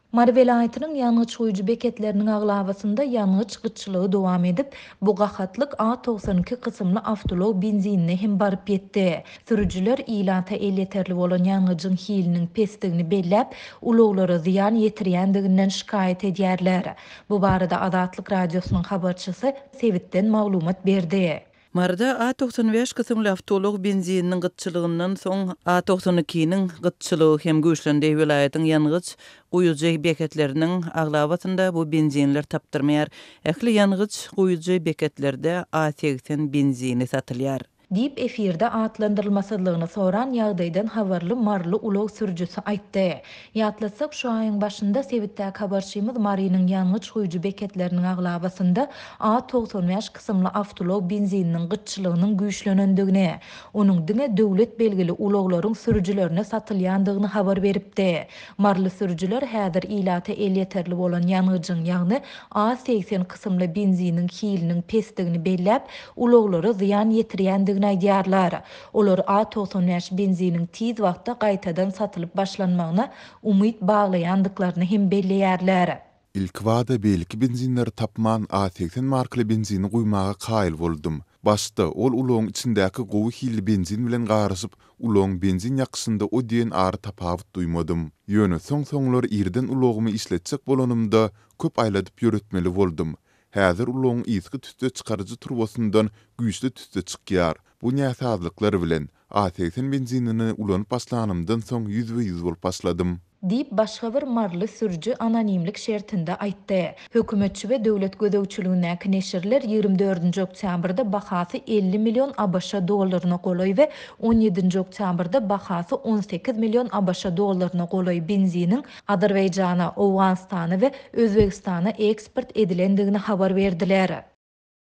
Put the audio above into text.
Mary welaýatynyň ýangyç guýujy beketleriniň aglabasynda ýangyç gytçylygy dowam edip, bu gahatlyk A 92 kysymly awtoulag benzinine hem baryp ýetdi. Sürüjiler ilata elýeterli bolan ýangyjyň hiliniň pesdigini belläp, ulaglara zyýan ýetirýändiginden şikaýat edýärler. Bu barada Azatlyk Radiosynyň habarçysy sebitden maglumat berdi. Maryda A 95 kysymly awtoulag benzininiň gytçylygyndan soň, A 92-niň gytçylygy hem güýçlendi. Welaýatyň ýangyç guýujy beketleriniň aglabasynda bu benzinler tapdyrmaýar. Ähli ýangyç guýujy beketlerde A 80 benzini satylýar. Diýip, efirde atlandyrylmasyzlygyny soran ýagdaýdan habarly maryly ulag sürüjisi aýtdy. Ýatlatsak, şu aýyň başynda sebitdäki habarçymyz Marynyň ýangyç guýujy beketleriniň aglabasynda A 95 kysymly awtoulag benzininiň gytçylygynyň güýçlenendigini, onuň diňe döwlet belgili ulaglaryň sürüjilerine satylýandygyny habar beripdi. Maryly sürüjiler häzir ilata elýeterli bolan ýangyjyň, ýagny A 80 kysymly benziniň hiliniň pesdigini belläp, ulaglara zyýan ýetirýändigini aýdýarlar. Olar A 95 benziniň tiz wagtda gaýtadan satylyp başlanmagyna umyt baglaýandyklaryny hem belleýärler. Ilkibada beýleki benzinleri tapman, A 80 markaly benzini guýmaga kaýyl boldum. Başda, ol ulagyň içindäki gowy hilli benzin bilen garyşyp, ulagyň benzin ýakyşynda o diýen ara-tapawut duýmadym. Ýöne soň-soňlar irden ulagymy işletjek bolanymda, köp aýladyp ýöretmeli boldum. Häzir ulagyň yzky tüsse çykaryjy turbasyndan güýçli tüsse çykýar. Bu näsazlyklar bilen, A 80 benzinini ulanyp başlanymdan soň ýüzbe-ýüz bolup başladym. Diýip, başga bir maryly sürüji anonimlik şertinde aýtdy. Hökümetçi we döwlet gözegçiligindäki neşirler ýigrimi dördünji oktýabrda bahasy 50 million ABŞ dollaryna golaý we on ýedinji oktýabrda bahasy 18 million ABŞ dollaryna golaý benziniň Azerbaýjana, Owganystana we Özbegistana eksport edilendigini habar berdiler.